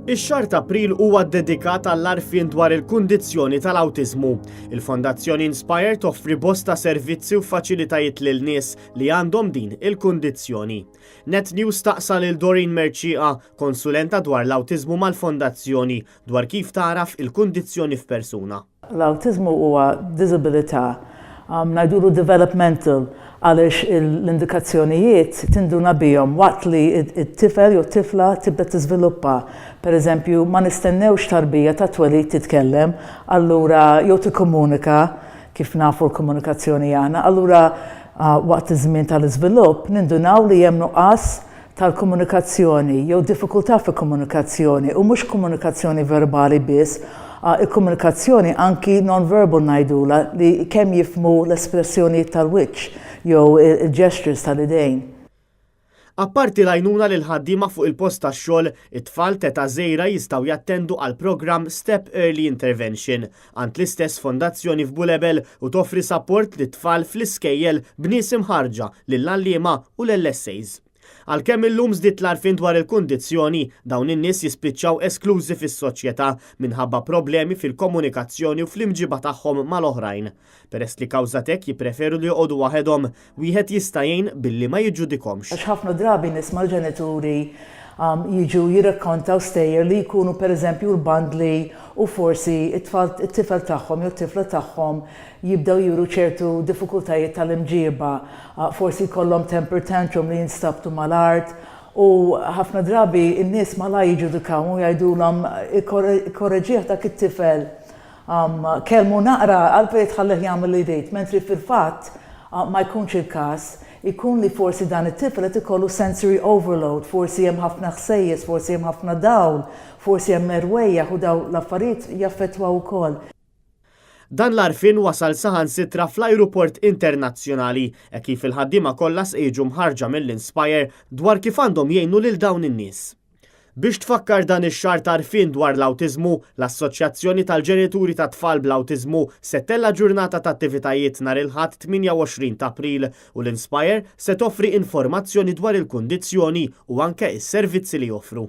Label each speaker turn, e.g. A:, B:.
A: Ix-xahar t'April huwa ddedikat għall-għarfien dwar il-kundizzjoni tal-awtiżmu. Il-Fondazzjoni Inspire toffri bosta servizzi u faċilitajiet lil nies li għandhom din il-kundizzjoni. Net News staqsa lil Doreen Mercieca, konsulenta dwar l-awtiżmu mal-Fondazzjoni, dwar kif tagħraf il-kundizzjoni f'persuna.
B: L-awtiżmu huwa diżabilità, ngħidulu developmental, għaliex l-indikazzjonijiet tinduna bihom waqt li t-tifel jew t-tifla tibda tiżviluppa. Pereżempju, ma nistennewx tarbija tat-twelid titkellem, allura jew tikkomunika, kif nafu l-komunikazzjoni aħna, allura waqt iż-żmien tal-iżvilupp nindunaw li hemm nuqqas tal-komunikazzjoni jew diffikultà fil-komunikazzjoni u mhux komunikazzjoni verbali biss, il-komunikazzjoni anki non-verbal ngħidulha li kemm jifhmu l-espressjonijiet tal-wiċċ jew il-gestures tal-idejn.
A: Apparti l-għajnuna lill-ħaddiema fuq il-post tax-xogħol, it-tfal t'età żgħira jistgħu jattendu għall-programm Step Early Intervention għand l-istess fondazzjoni f'Bulebel u toffri sapport lit-tfal fl-iskejjel b'nies imħarrġa, lill-għalliema u l-LSAs. Għalkemm illum żdied l-għarfien dwar il-kundizzjoni, dawn in-nies jispiċċaw esklużi fis-soċjetà minħabba problemi fil-komunikazzjoni u fl-imġiba tagħhom mal-oħrajn. Peress li kawża t'hekk jippreferu li joqogħdu waħedhom, wieħed jista' jgħin billi ma jiġġudikhomx.
B: Għax ħafna drabi nisma' l-ġenituri jiġu jirrakkontaw stejjer li jkunu pereżempju l-bandli u forsi t-tfal, it-tifel tagħhom jew t-tifla tagħhom jibdew juru ċertu diffikultajiet tal-imġieba, forsi jkollhom temper tantrum li jinstabtu mal-art u ħafna drabi n-nies malajr jiġġudikawhom u jgħidulhom ikkoreġih dak it-tifel Kellmu naqra għalfejn tħallih jagħmel li jrid, mentri fil-fatt ma jkunx il-każ, ikun li forsi dan it-tifel qed ikollu sensory overload, forsi hemm ħafna ħsejjes, forsi hemm ħafna dawl, forsi hemm erwejjaħ u dawn l-affarijiet jaffettwaw ukoll.
A: Dan l-għarfien wasal saħansitra fl-ajruport internazzjonali, hekk kif il-ħaddiema kollha se jiġu mħarrġa mill-Inspire dwar kif għandhom jgħinu lil dawn in-nies. Biex tfakkar dan ix-xahar t'għarfien dwar l-awtiżmu, l-Assoċjazzjoni tal-Ġenituri ta' Tfal bl-Awtiżmu se ttella' ġurnata ta' attivitajiet nhar il-Ħadd 28 t'April u l-Inspire se toffri informazzjoni dwar il-kundizzjoni u anke s-servizzi li joffru.